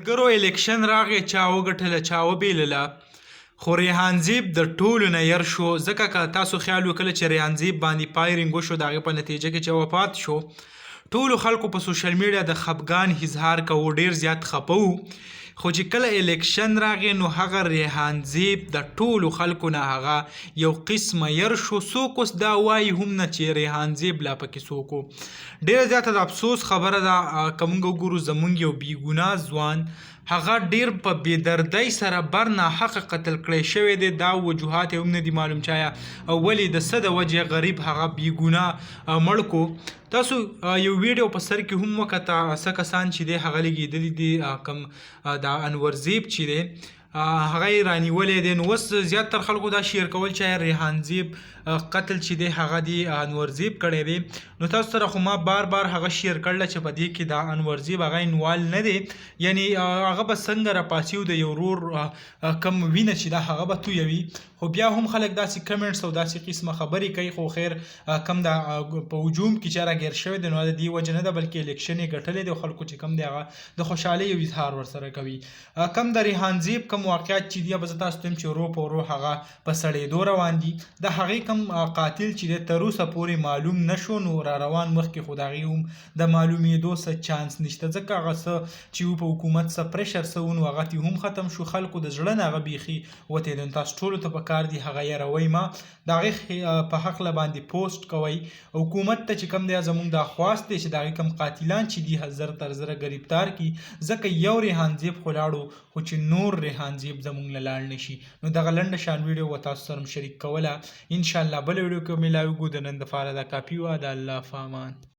ملګرو الیکشن راغی چا وګټله چا وبیلله خو ریحان زیب د ټولو نه ير شو، ځکه که تاسو خیال وي کله چې ریحان زیب باندې فایرینګ وشو د هغې په نتیجه کې چې وفات شو، ټولو خلکو په سوشل میډیا د خپګان اظهار کوو، ډیر زیات خپه وو. خو چې کله الیکشن راغی نو هغه ریحان زیب د ټولو خلکو نه هغه یو قسمه ير شو. څوک اوس دا وایي هم نه چې ریحان زیب لا پکې څوک و. ډیره زیاته د افسوس خبره ده که موږ وګورو زمونږ یو بې ګناه ځوان هغه ډیر په بې دردۍ سره بر ناحقه قتل کړی شوی دی. دا وجوهات یې هم نه دي معلوم چې آیا ولې د څه د وجې غریب هغه بې ګناه مړ کو. تاسو یو ویډیو په سر کې هم وکته، څه کسان چې دی هغه لګېدلي دي، کوم دا انور زیب چې دی هغه یې رانیولی دی. نو اوس زیات تر خلکو دا شیر کول چې ریحان زیب قتل چې دی هغه دی انور زیب کړی دی. نو تاسو سره خو ما بار بار هغه شیر کړل چې په دې کې دا انور زیب هغه انوال نه دی، یعنی هغه به څنګه راپاسیو د یو ورور کم وینه چې دا هغه به تویوي. خو بیا هم خلک داسې کمنټس او داسې قسمه خبرې کوي. خو خیر، کم دا په هجوم کې چې راګیر شوی دی نو د دې وجه نه ده، بلکې الیکشن یې ګټلی دی او خلکو چې کم دی هغه د خوشحالۍ یو اظهار ورسره کوي. کم د ریحان زیب کم واقعیت چې دی به زه تاسو ته چې ورو په ورو هغه په سړېدو روان دي. د هغې کم قاتل چې دی تر اوسه پورې معلوم نشو، نو را روان مخکې خو د هغې هم د معلومېدو څه چانس نشته، ځکه هغه څه چې په حکومت څه پریشر څه و نو هغه ترې هم ختم شو، خلکو د زړه نه هغه بیخي وتی دی. نو تاسو ټولو ته پکار دي هغه یاروئ ما، د هغې په حقله باندې پوسټ کوئ حکومت ته چې کوم دی. زمونږ دا خواست دی چې د هغې کوم قاتلان چې دي زر تر زره ګرفتار کړي، ځکه یو ریحان زیب خو لاړو خو چې نور ریحان زیب زمونږ له لاړ نه شي. نو دغه لنډه شان ویډیو و تاسو سره شریک کوله. ان شاء الله بل ویډیو کې ملاویږو. د نن دپاره دا کافي وه. د الله فامان.